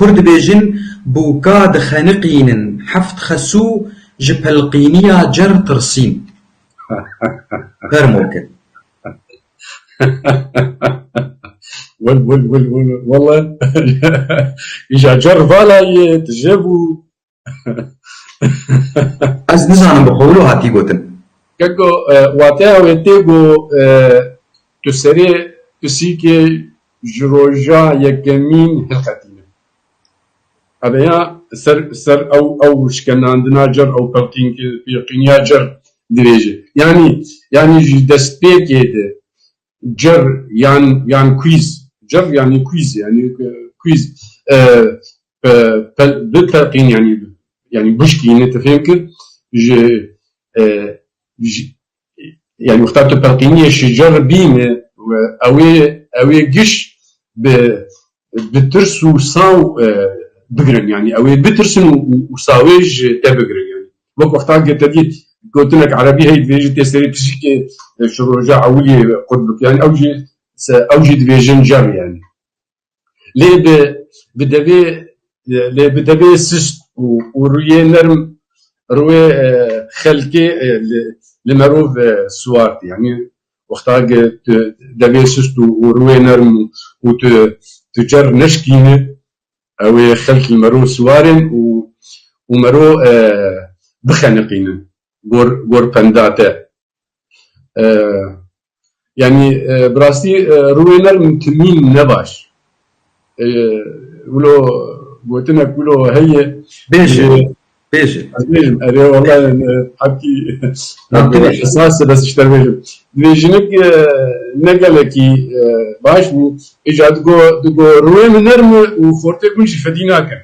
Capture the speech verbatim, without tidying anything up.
Kur dibêjin, bûka dixeniqînin heft xesû ji pelqîniya cer tirsîn. Fermo ke. Wel, wel, wel, wel, wele îja cer vala ye, tije bû. Ez nizanim bi xwe wilo hatî gotin. Keko, e, wateya wê tê ku, e, tu serê pisîkê ji roja yekemîn hilqetîne. Eve ya ser, ser ew, ew şkenandina cer, ew pelqîn-, pelqîniya cer divêje. Yanî, yanî ji destpêkê de cer yan, yan quiz, cer yanî quiz, yanî, e, quiz, e, e, pel-, bi pelqîn, yanî, yanî bişkîne, te fêm kir, ji, e, ji, yanî wexta tu pelqîniyê ji cer bîne, we, ew ê, ew ê giş bi, bi tirs û saw, e, bigirin, yanî ew ê bitirsin û, û, û sawê ji te bigirin, yanî. Wek wexta ge te dî gotinek erebî heyî dibêjî tê serê pisîkê, e, ji roja ewilî qut bik, yanî ew jî se-, ew jî dibêjin cer, yanî. Lê bi, bi devê, e, lê bi devê sist û, û rûyê nerm, rûyê, e, xelkê, e, li, li merov, e, siwar tê. Yanî wexta ge tu devê sist û, û rûyê nerm û, û tu, tu cer neşkîne, ew ê xelk li mero siwarên û, û mero, e, bixeniqînin gor, gor penda te. E, yanî, e, bi rastî, e, rûyê nerm timîn ne baş. E, wilo gotinek wilo heye. Bêje, e, bêje. Ez bêjim, erê, wala, e, hepkî, hepkî esas e, bes işte bêjim. Divê jinik, e, ne gelekî, e, baş bû. Îca digo, digo rûyê min nerm e û xortê min jî fedî nake.